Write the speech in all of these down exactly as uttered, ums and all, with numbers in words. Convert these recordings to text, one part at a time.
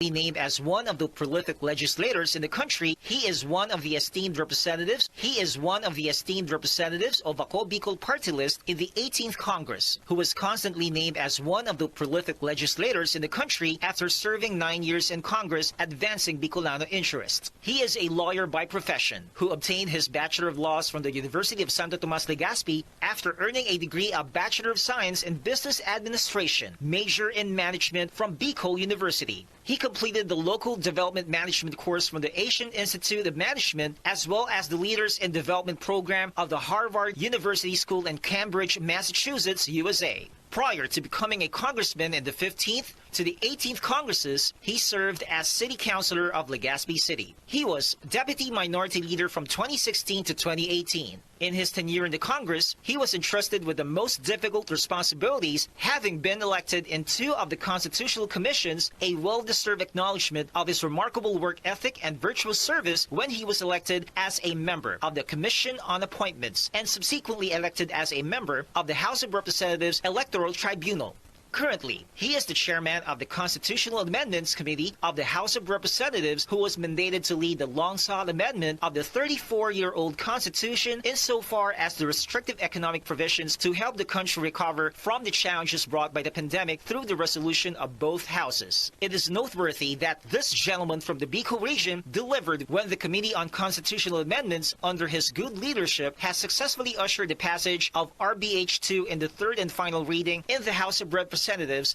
Named as one of the prolific legislators in the country, he is one of the esteemed representatives. He is one of the esteemed representatives of Ako Bicol Party List in the eighteenth Congress, who was constantly named as one of the prolific legislators in the country after serving nine years in Congress advancing Bicolano interests. He is a lawyer by profession who obtained his Bachelor of Laws from the University of Santo Tomas Legazpi after earning a degree of Bachelor of Science in Business Administration, major in management from Bicol University. He completed the Local Development Management course from the Asian Institute of Management, as well as the Leaders in Development program of the Harvard University School in Cambridge, Massachusetts, U S A. Prior to becoming a congressman in the fifteenth to the eighteenth Congresses, he served as city councilor of Legazpi City. He was deputy minority leader from twenty sixteen to twenty eighteen. In his tenure in the Congress, he was entrusted with the most difficult responsibilities, having been elected in two of the constitutional commissions, a well-deserved acknowledgement of his remarkable work ethic and virtuous service when he was elected as a member of the Commission on Appointments and subsequently elected as a member of the House of Representatives Electoral Tribunal. Currently, he is the chairman of the Constitutional Amendments Committee of the House of Representatives, who was mandated to lead the long-sought amendment of the thirty-four-year-old Constitution insofar as the restrictive economic provisions to help the country recover from the challenges brought by the pandemic through the resolution of both houses. It is noteworthy that this gentleman from the Bicol region delivered when the Committee on Constitutional Amendments, under his good leadership, has successfully ushered the passage of R B H two in the third and final reading in the House of Representatives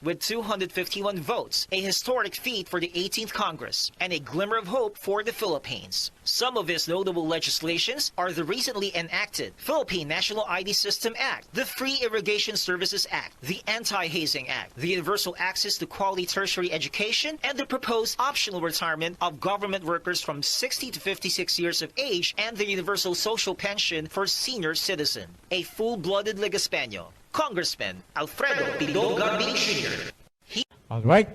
with two hundred fifty-one votes, a historic feat for the eighteenth Congress, and a glimmer of hope for the Philippines. Some of his notable legislations are the recently enacted Philippine National I D System Act, the Free Irrigation Services Act, the Anti-Hazing Act, the Universal Access to Quality Tertiary Education, and the proposed optional retirement of government workers from sixty to fifty-six years of age, and the universal social pension for senior citizen. A full-blooded Legaspeño, Congressman Alfredo Pido Garbin Junior. Alright.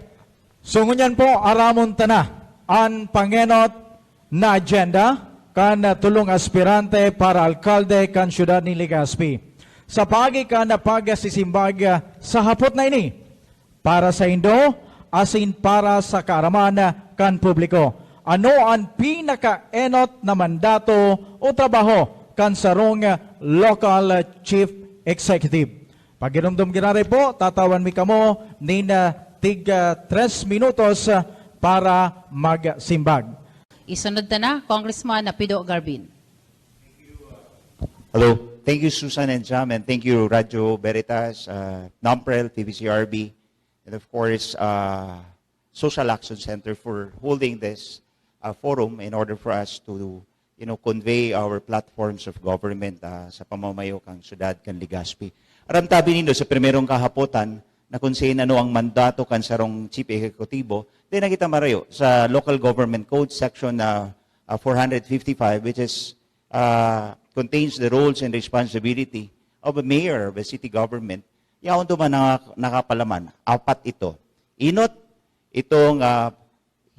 So ngunyan po, aramon ta na an pangenot na agenda kan tulong aspirante para alkalde kan siyudad nin Legazpi. Sa paagi kan pagsisimbag sa hapot na ini, para sa indo asin para sa kaaraman kan publiko, ano an pinakaenot na mandato o trabaho kan sarong local chief executive? Pagiromdom giraray po, tatawan mi kamo nin ah, tig ah, tres minutos ah, para magsimbag. Isunod ta na, Congressman Pido Garbin. Hello. Thank you, Susan and Jam, and thank you, Radyo Veritas, uh, NOMPREL, T V C R B, and of course, uh, Social Action Center for holding this uh, forum in order for us to, you know, convey our platforms of government uh, sa pamamayo kan syudad kan Legazpi. Aram tabi nindo sa primerong kahapotan na kung sin ano ang mandato kan sarong chief ehekutibo, di na kita marayo sa Local Government Code section na uh, four hundred fifty-five, which is uh, contains the roles and responsibility of a mayor of a city government. Yaon duman na nakapalaman, apat ito. Inot itong uh,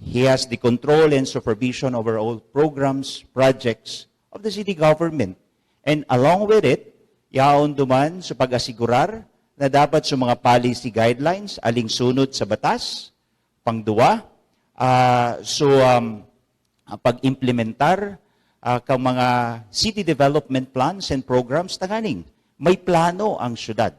he has the control and supervision over all programs, projects of the city government. And along with it, yaon duman sa pag-asigurar na dapat sa mga policy guidelines aling sunod sa batas, pangduwa, uh, so um, pag-implementar uh, kan mga city development plans and programs tanganing may plano ang syudad.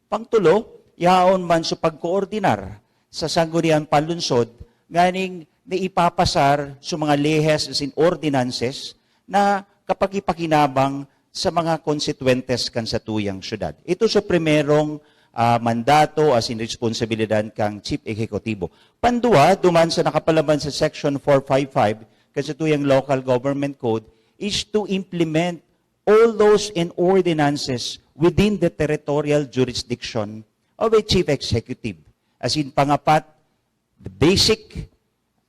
Pangtulo, yaon man sa pagkoordinar sa sangguniang panlunsod nganing naipapasar sa mga lehes asin ordinances na kapakipakinabang sa mga konstituentes kan satuyang syudad. Ito sa primerong uh, mandato asin responsibilidad kang chief ehekutibo. Pandua, duman sa nakapalaman sa section four five five kan satuyang local government code is to implement all laws and ordinances within the territorial jurisdiction of a chief executive. As in pangapat, the basic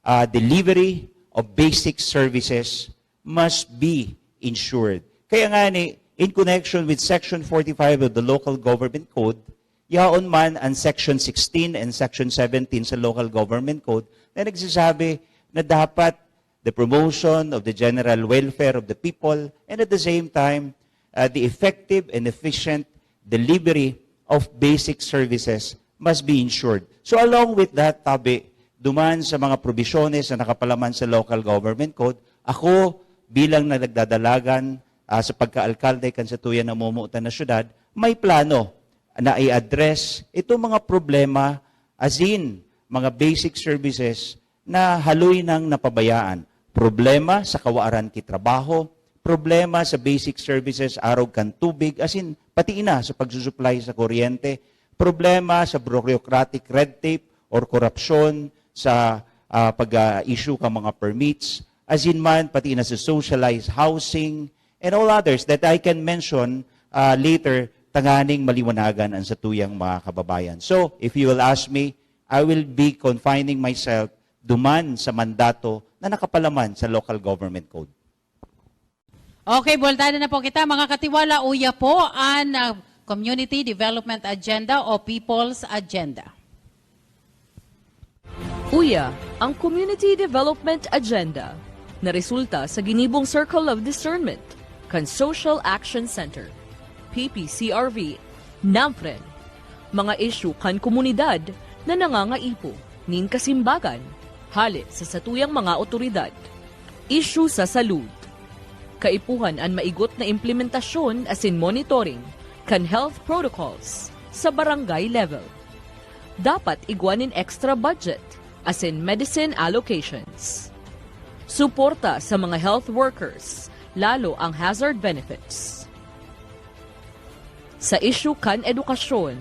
uh, delivery of basic services must be ensured. Kaya nga ni, in connection with Section forty-five of the Local Government Code, yaon man ang Section sixteen and Section seventeen sa Local Government Code na nagsasabi na dapat the promotion of the general welfare of the people and at the same time, uh, the effective and efficient delivery of basic services must be ensured. So along with that, tabi, duman sa mga probisyones na nakapalaman sa Local Government Code, ako bilang nagdadalagan, ah, sa pagkaalkalde kan satuyang namumutan na syudad, may plano na i-address itong mga problema, as in, mga basic services na haloy nang napabayaan. Problema sa kawaran ki trabaho, problema sa basic services arog kan tubig, as in, pati na sa pagsusupply sa kuryente, problema sa bureaucratic red tape or korupsyon sa, ah, pag-issue ka mga permits, as in man, pati na sa socialized housing, and all others that I can mention, ah, later, tanganing maliwanagan ang satuyang mga kababayan. So, if you will ask me, I will be confining myself duman sa mandato na nakapalaman sa Local Government Code. Okay, buweltada na po kita. Mga katiwala, uya po an ah, Community Development Agenda o People's Agenda. Uya, ang Community Development Agenda na resulta sa ginibong Circle of Discernment kan Social Action Center, P P C R V, NAMFREN. Mga isyu kan komunidad na nangangaipo nin kasimbagan hale sa satuyang mga otoridad. Isyu sa salud. Kaipuhan an maigot na implementasyon asin monitoring kan health protocols sa barangay level. Dapat igwa nin extra budget asin medicine allocations. Suporta sa mga health workers, lalo ang hazard benefits. Sa isyu kan edukasyon,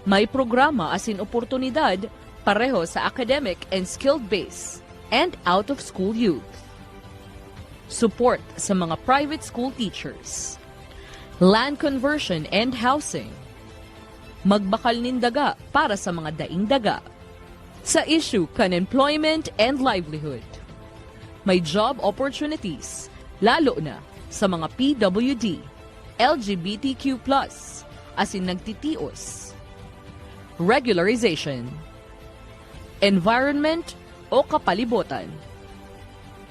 may programa asin oportunidad pareho sa academic and skilled base and out-of-school youth. Support sa mga private school teachers. Land conversion and housing. Magbakal nin daga para sa mga daing daga. Sa isyu kan employment and livelihood, may job opportunities, lalo na sa mga P W D, L G B T Q plus, asin nagtitios. Regularization. Environment o kapalibotan.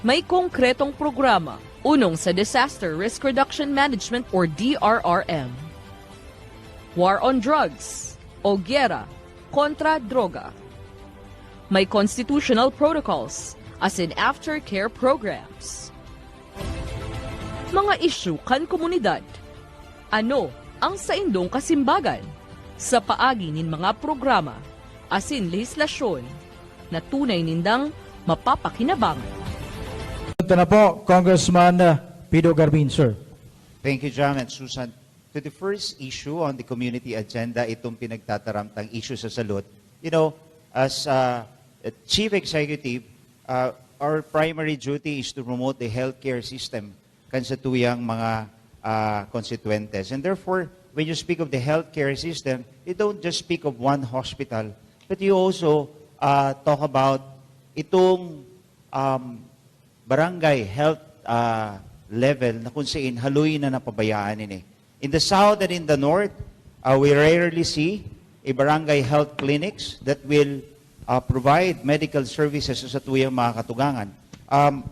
May konkretong programa unong sa Disaster Risk Reduction Management or D R R M. War on drugs o giyera kontra droga. May constitutional protocols asin aftercare programs. Mga isyu kan komunidad. Ano ang saindong kasimbagan sa paagi nin mga programa asin lehislasyon na tunay nindang mapapakinabangan? Ito na po, Congressman uh, Pido Garbin, sir. Thank you, Jam and Susan. To the first issue on the community agenda, itong pinagtataramtang issue sa salud, you know, as uh, a chief executive, uh, our primary duty is to promote the healthcare system kan satuyang mga uh, constituentes. And therefore, when you speak of the healthcare system, you don't just speak of one hospital, but you also uh, talk about itong um, barangay health uh, level na kung saan haloy na napabayaan ini. In the south and in the north, uh, we rarely see a barangay health clinics that will uh, provide medical services sa satuyang mga katugangan. Um,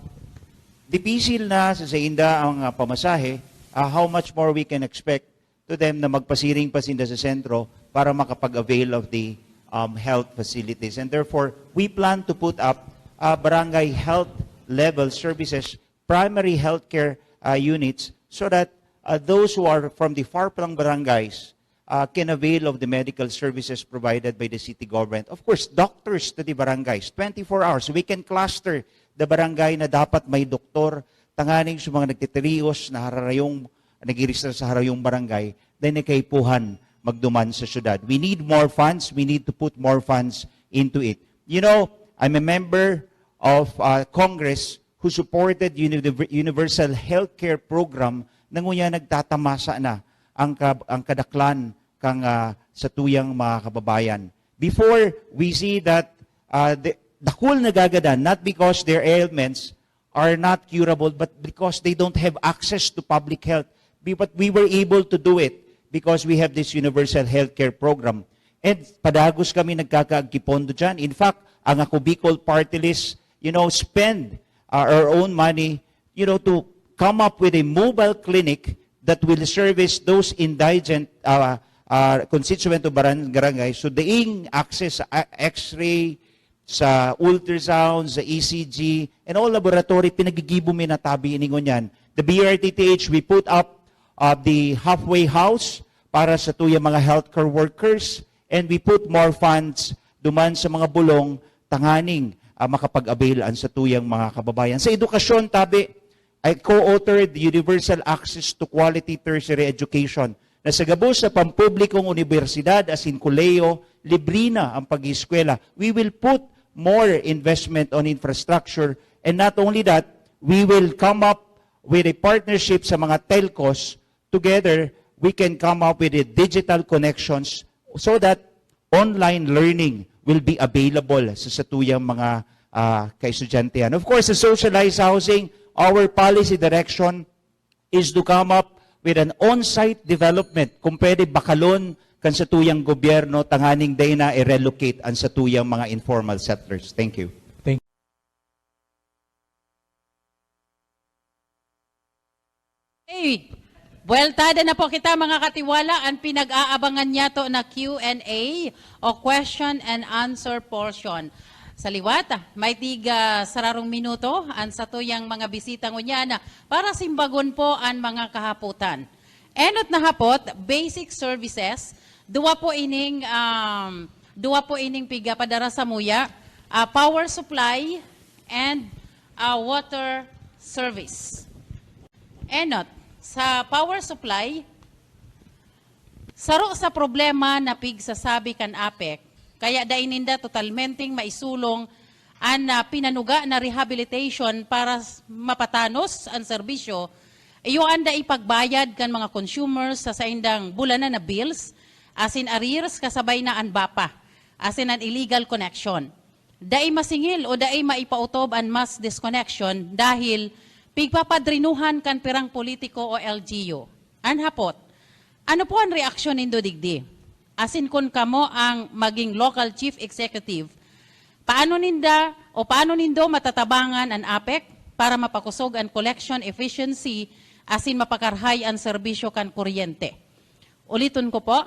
dipisil na sa sainda ang uh, pamasahe, uh, how much more we can expect to them na magpasiring pa sinda sa sentro para makapag-avail of the um, health facilities. And therefore, we plan to put up uh, barangay health level services, primary healthcare uh, units, so that uh, those who are from the far-flung barangays uh, can avail of the medical services provided by the city government. Of course, doctors to the barangays, twenty-four hours. We can cluster the barangay na dapat may doktor, tanganing sa mga nagtitirios na hararayong nag-register sa harayong barangay, then kaipuhan magduman sa syudad. We need more funds. We need to put more funds into it. You know, I'm a member of uh, Congress who supported univ- universal healthcare program na ngunyan nagtatamasa na ang, ka- ang kadaklan kang uh, satuyang mga kababayan. Before, we see that uh, the, dakul nagagadan, not because their ailments, are not curable but because they don't have access to public health. But we were able to do it because we have this universal healthcare program. And padagos kami nagkakaagkipondo dyan. In fact, ang Ako Bicol Party List, you know, spend uh, our own money, you know, to come up with a mobile clinic that will service those indigent uh, uh, constituent of barangay. So, daing access, uh, x-ray, sa ultrasound, sa E C G, and all laboratory, pinagigibo mi na tabi ini ngunyan. The B R T T H, we put up uh, the halfway house para sa tuyang mga healthcare workers, and we put more funds duman sa mga bulong tanganing uh, makapag-avail an sa tuyang mga kababayan. Sa edukasyon, tabi, I co-authored the Universal Access to Quality Tertiary Education na sa gabos sa pampublikong unibersidad asin kolehiyo, libre na ang pag-eskwela. We will put more investment on infrastructure, and not only that, we will come up with a partnership sa mga telcos. Together, we can come up with a digital connections so that online learning will be available sa satuyang mga uh, kaestudyantehan. Of course, sa socialized housing, our policy direction is to come up with an on-site development, kung pwede bakalon kan satuyang gobyerno tanganing dai na i-relocate ang satuyang mga informal settlers. Thank you. Hey, buweltada na po kita, mga katiwala. Ang pinag-aabangan niya to na Q and A o question and answer portion. Sa liwat, may tiga sararong minuto ang satuyang mga bisita ngunyan para simbagon po ang mga kahapotan. Enot na hapot, basic services. Duwa po ining um, duwa po ining pigapadara sa muya, uh, power supply and uh, water service. Enot, sa power supply, saro sa problema na pigsasabi kan APEC, kaya dai ninda totalmenteng maisulong an uh, pinanuga na rehabilitation para mapatanos an serbisyo, iyo an dai pagbayad kan mga consumers sa saindang bulanan na bills, asin arrears kasabay na an BAPA, asin an illegal connection. Dai masingil o dai maipautob an mass disconnection dahil pigpapadrinuhan kan pirang politiko o L G U. An hapot, ano po an reaksyon nindo digdi? Asin kun kamo ang maging local chief executive, paano ninda o paano nindo matatabangan an APEC para mapakosog an collection efficiency asin mapakarhay an serbisyo kan kuryente? Uliton ko po,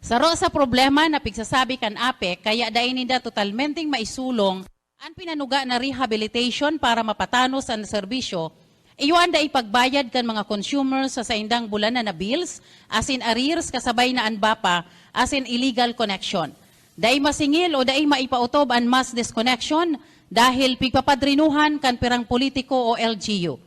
saro sa problema na pigsasabi kan APEC kaya dai ninda totalmenteng maisulong an pinanuga na rehabilitation para mapatanos an serbisyo, iyo an dai pagbayad kan mga consumers sa saindang bulanan na bills asin arrears kasabay na an BAPA asin illegal connection. Dai masingil o dai maipautob an mass disconnection dahil pigpapadrinuhan kan pirang politiko o L G U.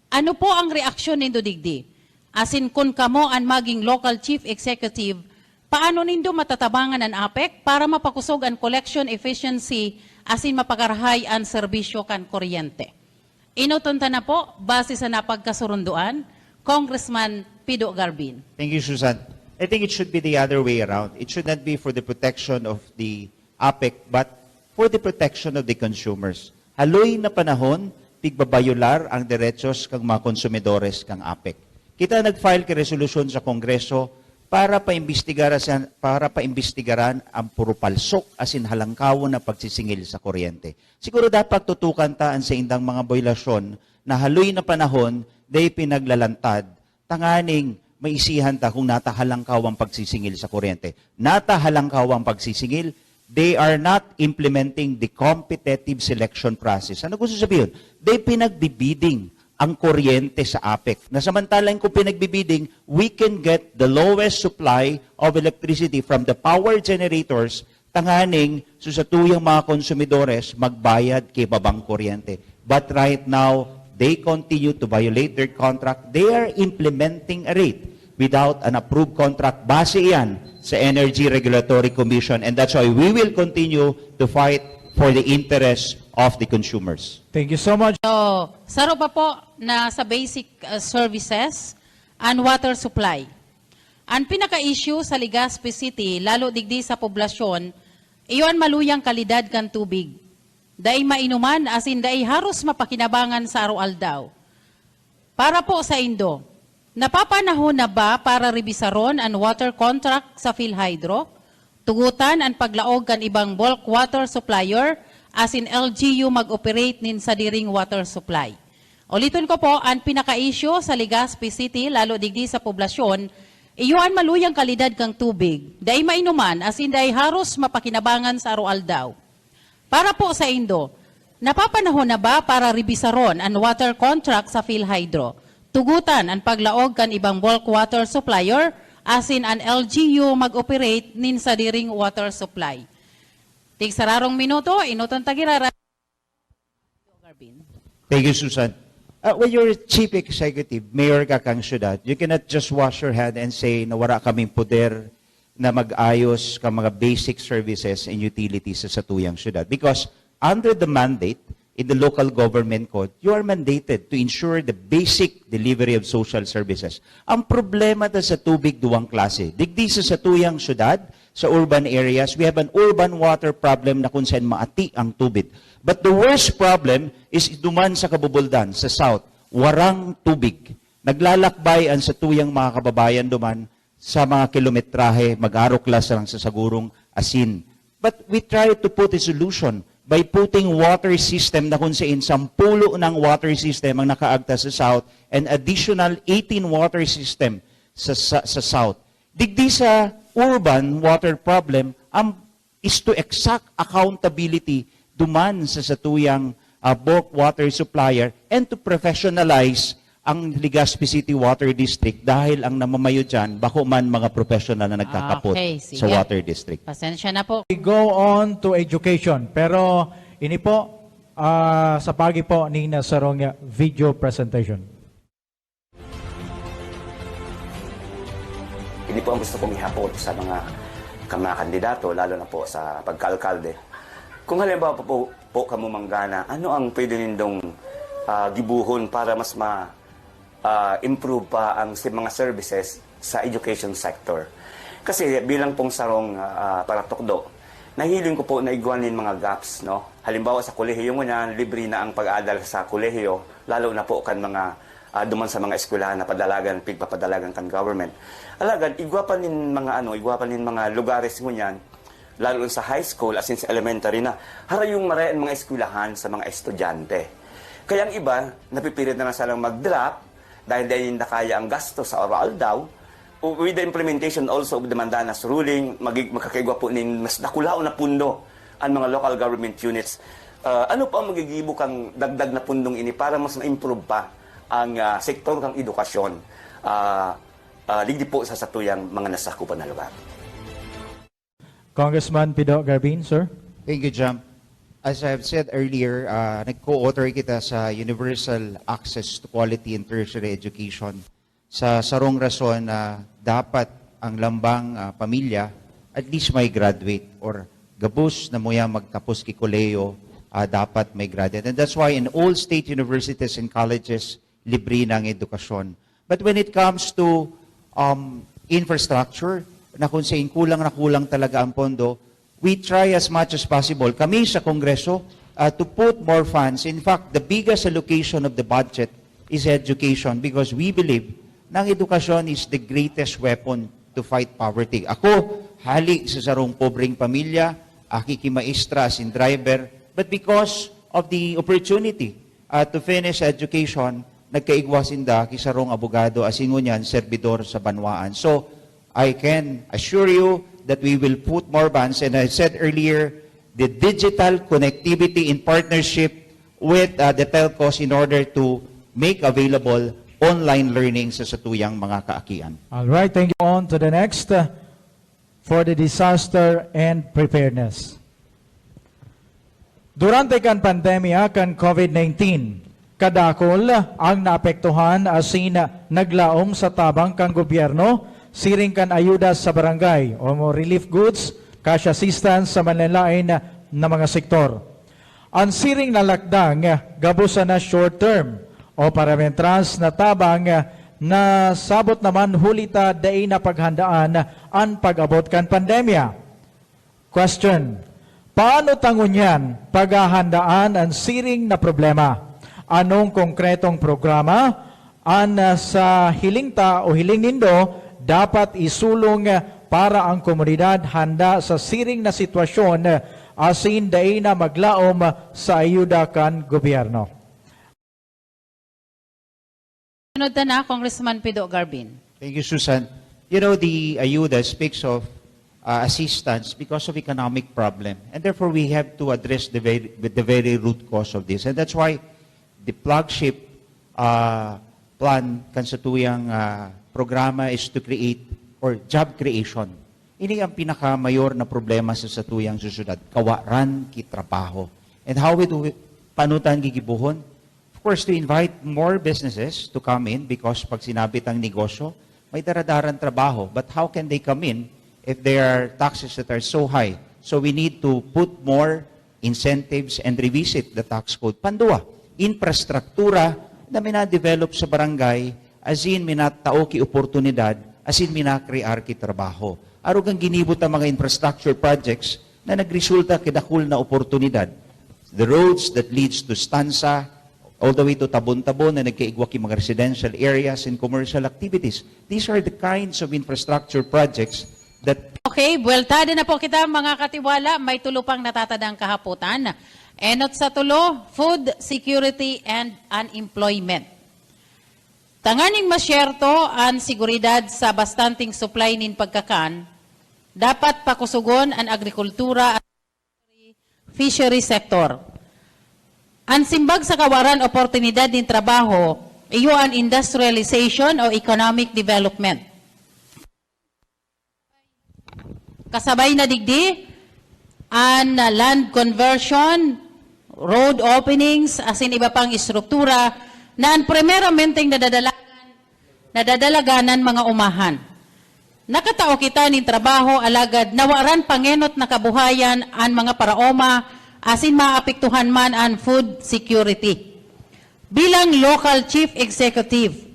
Ano po ang reaksyon nindo digdi? Asin kun kamo an maging local chief executive, paano nindo matatabangan an APEC para mapakosog an collection efficiency asin mapakarahay an serbisyo kan kuryente? Enoton ta na po, base sa napagkasurundoan, Congressman Pido Garbin. Thank you, Susan. I think it should be the other way around. It should not be for the protection of the APEC, but for the protection of the consumers. Haloy na panahon, pigbabayolar ang derechos kan mga konsumidores kan APEC. Kita nag-file ki resolusyon sa Kongreso para paimbestigaran, para paimbestigaran ang puro palsok asin halangkawon na pagsisingil sa kuryente. Siguro dapat tutukan ta an saindang mga boylasyon na haloy na panahon dai pinaglalantad tanganing maisihan ta kung natahalangkaw ang pagsisingil sa kuryente. Natahalangkaw ang pagsisingil, they are not implementing the competitive selection process. Ano gusto sabihin? They pinagbibidding ang kuryente sa APEC. Na samantalang kung pinagbibidding, we can get the lowest supply of electricity from the power generators tanganing so sa tuyang mga konsumidores magbayad ki babang kuryente. But right now, they continue to violate their contract. They are implementing a rate without an approved contract. Base iyan sa Energy Regulatory Commission, and that's why we will continue to fight for the interests of the consumers. Thank you so much. So, saro pa po na sa basic uh, services and water supply. An pinaka-issue sa Legazpi City, lalo digdi sa poblasyon, iyo an maluyang kalidad kan tubig. Dai mainuman asin dai haros mapakinabangan sa aroaldaw. Para po sa indo, napapanahon na ba para rebisaron an water contract sa PhilHydro? Tugutan an paglaog kan ibang bulk water supplier asin L G U mag-operate nin sadiring water supply. Uliton ko po, an pinaka-issue sa Legazpi City, lalo digdi sa poblasyon, iyo an maluyang kalidad kan tubig, dai mainuman asin dai haros mapakinabangan sa aroaldaw. Para po sa indo, napapanahon na ba para rebisaron an water contract sa PhilHydro? Tugutan an paglaog kan ibang bulk water supplier, asin an L G U mag-operate nin sadiring water supply. Tigsararong minuto, enoton ta giraray. Thank you, Susan. Uh, when you're chief executive, mayor ka kan syudad, you cannot just wash your hand and say na wala kaming poder na mag-ayos kan mga basic services and utilities sa satuyang syudad. Because under the mandate in the local government code, you are mandated to ensure the basic delivery of social services. Ang problema ta sa tubig, duwang klase. Digdi sa satuyang syudad, sa urban areas, we have an urban water problem na kung saan maati ang tubig. But the worst problem is duman sa Kabubuldan, sa south, warang tubig. Naglalakbay ang satuyang mga kababayan duman sa mga kilometrahe, mag-aruklas lang sa sagurong asin. But we try to put a solution by putting water system na kung saan sampulo ng water system ang nakaagta sa south and additional eighteen water system sa, sa, sa south. Digdi sa urban water problem, ang is to exact accountability duman sa satuyang, ah, bulk water supplier and to professionalize ang Legazpi City Water District dahil ang namamayo dyan, bako man mga professional na nagkakapot Okay, sa sige. water district. Pasensya na po. We go on to education. Pero ini po, ah, sa pagi po ni na sarong video presentation. Hindi po ang gusto kong ihapot sa mga, ka mga kandidato, lalo na po sa pagkaalkalde. Kung halimbawa po, po, po kamo manggana, ano ang pwede nindong ah, gibuhon para mas ma ah, improve pa ang si mga services sa education sector? Kasi bilang pong sarong ah, paratukdo, nahiling ko po na igwa nin mga gaps, no? Halimbawa sa kolehiyo ngunyan, libre na ang pag-adal sa kolehiyo, lalo na po kan mga ah, duman sa mga eskwelahan na padalagan, pigpapadalagan kan government. Alagad, igwa pa nin mga ano, igwa pa nin mga lugares ngunyan, lalo sa high school, asin sa elementary na, harayong maray an mga eskwelahan sa mga estudyante. Kaya ang iba, napipilit na lang silang mag-drop dahil dai ninda kaya ang gasto sa araw-aldaw. O with the implementation also of the Mandanas ruling, magig-, makakaigwa po nin mas dakulaon na pundo ang mga local government units. Ah, ano po ang magigibo kang dagdag na pundong ini para mas ma-improve pa ang ah, sektor kang edukasyon? Ah, ah, digdi po sa satuyang mga nasakupan na lugar. Congressman Pido Garbin, sir. Thank you, Jam. As I have said earlier, ah, nag-co-author kita sa Universal Access to Quality and Tertiary Education sa sarong rason na dapat ang lambang ah, pamilya at least may graduate or gabos na muya magtapos ki kolehiyo, ah, dapat may graduate. And that's why in all state universities and colleges, libre na ang edukasyon. But when it comes to um, infrastructure, na kung saan kulang na kulang talaga ang pondo, we try as much as possible. Kami sa Kongreso, uh, to put more funds. In fact, the biggest allocation of the budget is education because we believe na ang edukasyon is the greatest weapon to fight poverty. Ako, hali sa sarong pobreng pamilya, aki ki maestra, asin driver, but because of the opportunity uh, to finish education, nagkaigwa sinda ki sarong abogado, asin ngunyan, serbidor sa banwaan. So, I can assure you that we will put more funds. And I said earlier, the digital connectivity in partnership with uh, the telcos in order to make available online learning sa satuyang mga kaakian. All right, thank you. On to the next uh, for the disaster and preparedness. Durante kan pandemya kan COVID nineteen, kadakol ang naapektuhan asin naglaom sa tabang kan gobyerno siring kan ayuda sa barangay o relief goods, cash assistance sa manlaen-laen na mga sektor. An siring na lakdang gabos sana short term o para mentras na tabang na sabot naman huli ta dai na paghandaan an pag-abot kan pandemya. Question, paano ta ngunyan paghahandaan an siring na problema? Anong konkretong programa an ah, sa hiling ta o hiling nindo dapat isulong para ang komunidad handa sa siring na sitwasyon asin dai na maglaom sa ayuda kan gobyerno? Sunod ta na, Congressman Pido Garbin. Thank you, Susan. You know, the ayuda speaks of uh, assistance because of economic problem. And therefore, we have to address the very, the very root cause of this. And that's why the flagship uh, plan kan satuyang uh, programa is to create or job creation. Ini ang pinakamayor na problema sa satuyang sosyedad, kawaran ki trabaho. And how we do it? Paano tan gigibuhon? Of course, to invite more businesses to come in because pag sinabi tang negosyo, may daradaran trabaho. But how can they come in if there are taxes that are so high? So we need to put more incentives and revisit the tax code. Pandua, infrastruktura na minadevelop sa barangay, asin minatao ki oportunidad, asin minakrear ki trabaho. Arog ang ginibo ta mga infrastructure projects na nagresulta ki dakul na oportunidad. The roads that leads to Stanza, all the way to Tabon-Tabon na nagkaigwa ki mga residential areas and commercial activities. These are the kinds of infrastructure projects that Okay, buwelta din na po kita, mga katiwala. May tulo pang natatadang kahapotan. Enot sa tulo, food security and unemployment. Tanganing masyerto an seguridad sa bastanting supply nin pagkakan, dapat pakusugon an agrikultura at fishery sector. An simbag sa kawaran oportunidad nin trabaho, iyo an industrialization o economic development. Kasabay na digdi, an land conversion, road openings, asin iba pang estruktura na an primeramente nadadalagan, nadadalagan an mga umahan. Nakatao kita nin trabaho, alagad nawaran pangenot na kabuhayan an mga paraoma asin maapektuhan man an food security. Bilang local chief executive,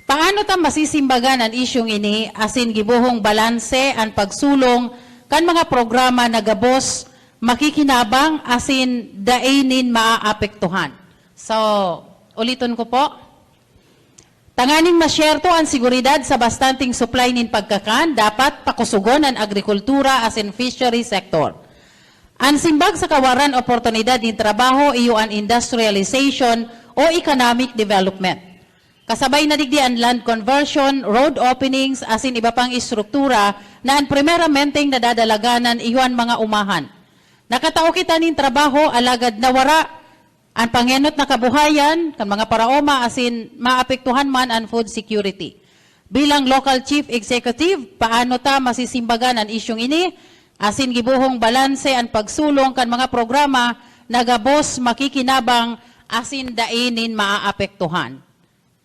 paano ta masisimbagan an isyung ini asin gibohong balanse an pagsulong kan mga programa na gabos makikinabang asin dai nin maaapektuhan? So, uliton ko po. Tanganing masyerto an seguridad sa bastanting supply nin pagkakan, dapat pakusugon an agrikultura asin fishery sector. An simbag sa kawaran oportunidad nin trabaho iyo an industrialization o economic development. Kasabay na digdi an land conversion, road openings, asin iba pang estruktura na an primeramenteng nadadalaganan iyo an mga umahan. Nakatao kita nin trabaho, alagad nawara an pangenot na kabuhayan kan mga paraoma asin maapektuhan man an food security. Bilang local chief executive, paano ta masisimbagan an isyung ini asin gibohong balanse an pagsulong kan mga programa na gabos makikinabang asin dai nin maaapektuhan?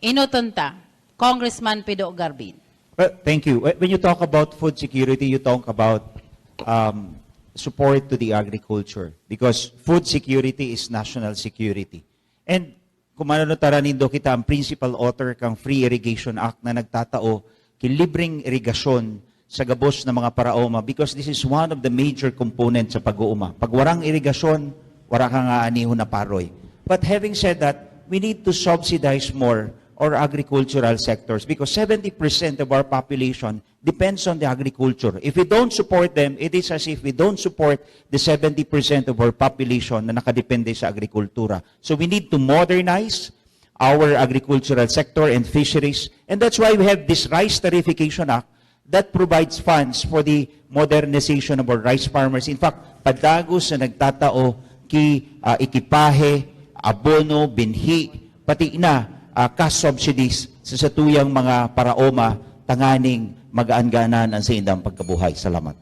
Enoton ta, Congressman Pido Garbin. Well, thank you. When you talk about food security, you talk about um, support to the agriculture because food security is national security. And kung mananutara nindo kita, ang principal author kang Free Irrigation Act na nagtatao ki libreng irigasyon sa gabos na mga paraoma because this is one of the major components sa pag-uuma. Pag warang irigasyon, wara ka nga anihon na paroy. But having said that, we need to subsidize more our agricultural sectors because seventy percent of our population depends on the agriculture. If we don't support them, it is as if we don't support the seventy percent of our population na nakadepende sa agrikultura. So we need to modernize our agricultural sector and fisheries. And that's why we have this Rice Tariffication Act that provides funds for the modernization of our rice farmers. In fact, padagos na nagtatao ki uh, ekipahe, abono, binhi, pati na uh, cash subsidies sa satuyang mga paraoma tanganing magaan-gaanan ang saindang pagkabuhay. Salamat.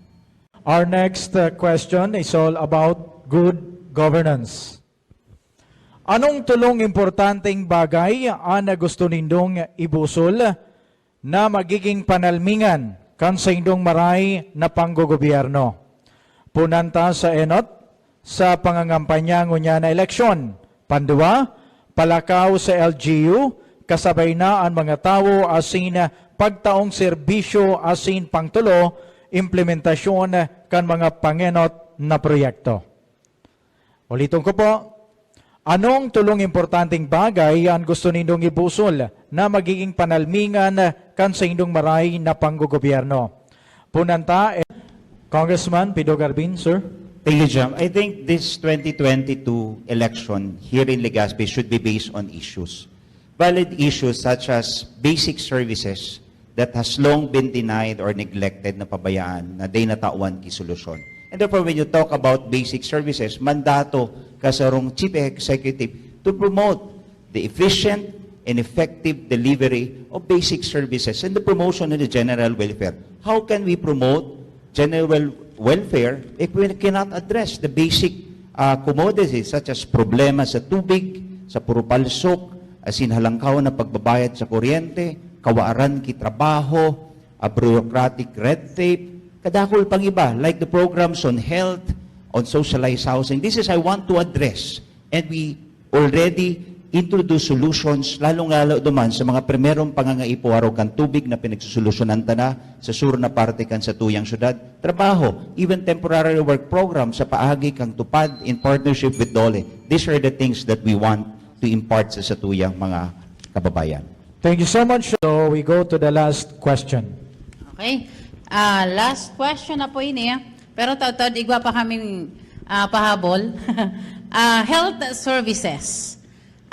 Our next uh, question is all about good governance. Anong tulong importanteng bagay an gusto nindong ibusol na magiging panalmingan kan saindong maray na panggogobyerno? Punan ta sa enot sa pangangampanya ngunyan na eleksyon. Pandua, palakaw sa L G U, kasabay na an mga tawo asin pagtaong serbisyo asin pangtulo, implementasyon kan mga pangenot na proyekto. Uliton ko po, anong tulong importanteng bagay an gusto nindong ibusol na magiging panalmingan kan saindong maray na panggogobyerno? Punan ta, eh, Congressman Pido Garbin, sir. Thank you, Jam. I think this twenty twenty-two election here in Legazpi should be based on issues. Valid issues such as basic services, that has long been denied or neglected, napabayaan, na di natawan ki solusyon. And therefore, when you talk about basic services, mandato ka sarong chief executive to promote the efficient and effective delivery of basic services and the promotion of the general welfare. How can we promote general wel-, welfare if we cannot address the basic, ah, commodities such as problema sa tubig, sa purupalsok, asin halangkaw na pagbabayad sa kuryente, kawaran ki trabaho, a bureaucratic red tape, kadakul pang iba, like the programs on health, on socialized housing. This is I want to address. And we already introduce solutions, lalong-lalo duman sa mga primerong pangangaipo arog kan tubig na pinagsosolusyonan ta na sa sur na parte kan satuyang syudad. Trabaho, even temporary work program sa paagi kan TUPAD in partnership with DOLE. These are the things that we want to impart sa satuyang mga kababayan. Thank you so much. So we go to the last question. Okay. Ah, last question na po ini. Pero taod-taod, igwa pa kaming ah, pahabol. Ah, health services.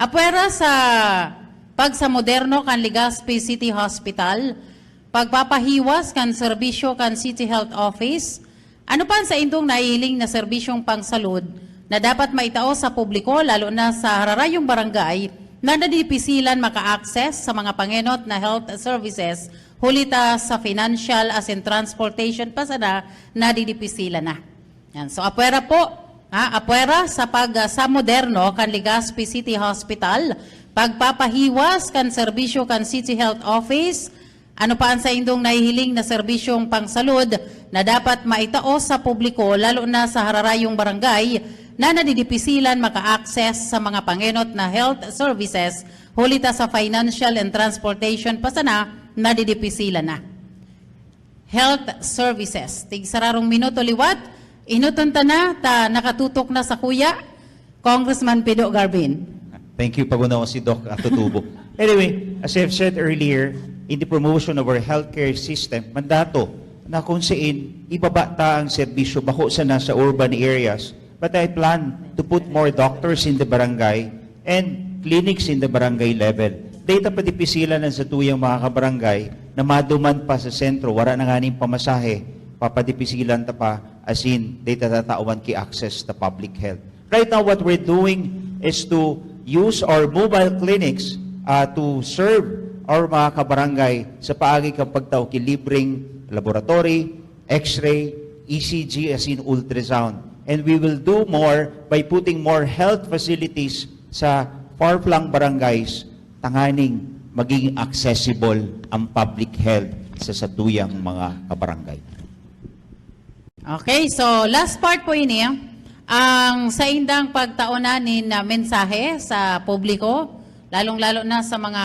Apwera sa pagsamoderno kan Legazpi City Hospital, pagpapahiwas kan serbisyo kan City Health Office, ano pa ang saindong nahihiling na serbisyong pangsalud na dapat maitao sa publiko, lalo na sa hararayong barangay, na nadidipisilan maka-access sa mga pangenot na health services, huli ta sa financial asin transportation pa sana nadidipisilan na. Yan. So, apwera po, ha, apwera sa pag, ah, sa moderno kan Legazpi City Hospital, pagpapahiwas kan serbisyo kan City Health Office, ano pa ang saindong nahihiling na serbisyong pangsalud na dapat maitao sa publiko, lalo na sa hararayong barangay, na nadidipisilan maka-access sa mga pangenot na health services, huli ta sa financial and transportation pa sana nadidipisilan na. Health services. Tig sararong minuto liwat, inuton ta na, ta nakatutok na sa kuya, Congressman Pido Garbin. Thank you, pagunaw si Doc Atutubo. Anyway, as I've said earlier, in the promotion of our healthcare system, mandato na kung siin ibaba ta ang serbisyo bako sana sa urban areas, but I plan to put more doctors in the barangay and clinics in the barangay level. Data padipisilan ang satuyang mga kabarangay na maduman pa sa sentro, wala na nganing pamasahe, papadipisilan ta pa, asin data tatawan ki access to public health. Right now, what we're doing is to use our mobile clinics uh, to serve our mga kabarangay sa paagi kan pagtao ki libreng laboratory, X-ray, E C G, asin ultrasound. And we will do more by putting more health facilities sa far-flung barangays tanganing maging accessible ang public health sa satuyang mga kabarangay. Okay, so last part po ini, ang saindang pagtaonan nin ah, mensahe sa publiko, lalong-lalo na sa mga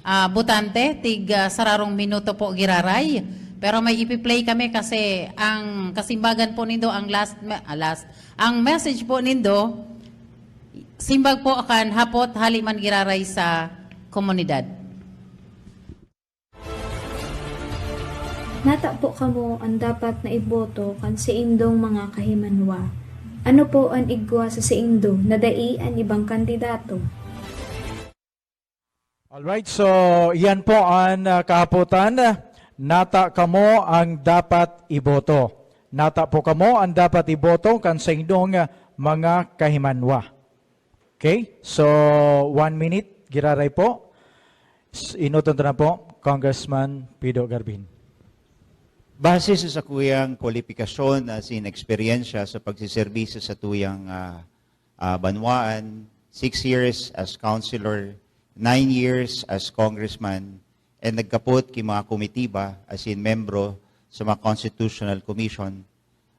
ah, botante, tig ah, sararong minuto po giraray. Pero may ipi-play kami kasi ang kasimbagan po nindo ang last me- ah, last ang message po nindo simbag po kan hapot hali man giraray sa komunidad. Nata po kamo an dapat na iboto kan saindong mga kahimanwa. Ano po an igwa sa saindo na dai an ibang kandidato? Alright, so yan po ang ah, kahapotan. Nata kamo ang dapat iboto. Nata po kamo ang dapat iboto kan saindong ah, mga kahimanwa. Okay? So, one minute, giraray po. S- Inuton na po, Congressman Pido Garbin. Base sa sakuyang kwalipikasyon asin eksperyensya sa pagsiserbisyo sa tuyang ah, ah, banwaan, six years as councilor, nine years as congressman, and nagkapot ki mga komitiba asin membro sa mga constitutional commission,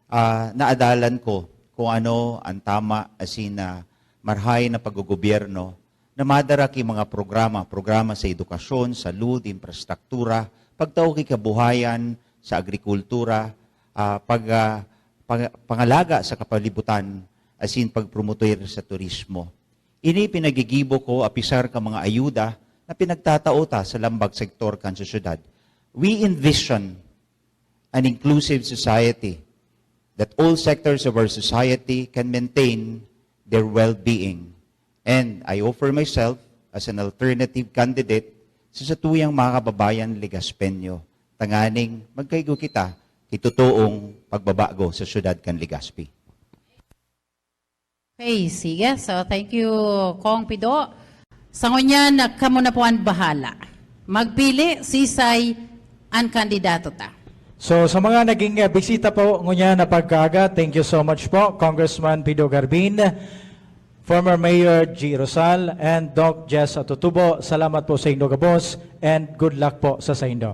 ah, naadalan ko kung ano ang tama asin na marhay na paggogobyerno na madara ki mga programa, programa sa edukasyon, salud, infrastruktura, pagtao ki kabuhayan, sa agrikultura, ah, pag, ah, pang- pangalaga sa kapalibutan, asin pagpromotor sa turismo. Ini pinagigibo ko apisar ka mga ayuda na pinagtatao ta sa lambag sektor kan sosyedad. We envision an inclusive society that all sectors of our society can maintain their well-being. And I offer myself as an alternative candidate sa satuyang mga kababayan Legaspeño, tanganing magkaigo kita ki totoong pagbabago sa syudad kan Legazpi. Okay, sige. So, thank you, Cong Pido. Sa ngunyan, kamo na po an bahala. Magpili, sisay an kandidato ta. So sa mga naging uh, bisita po ngunyan na pagkaaga, thank you so much po, Congressman Pido Garbin, former Mayor G. Rosal, and Doc Jess Atutubo. Salamat po sa indo gabos, and good luck po sa saindo.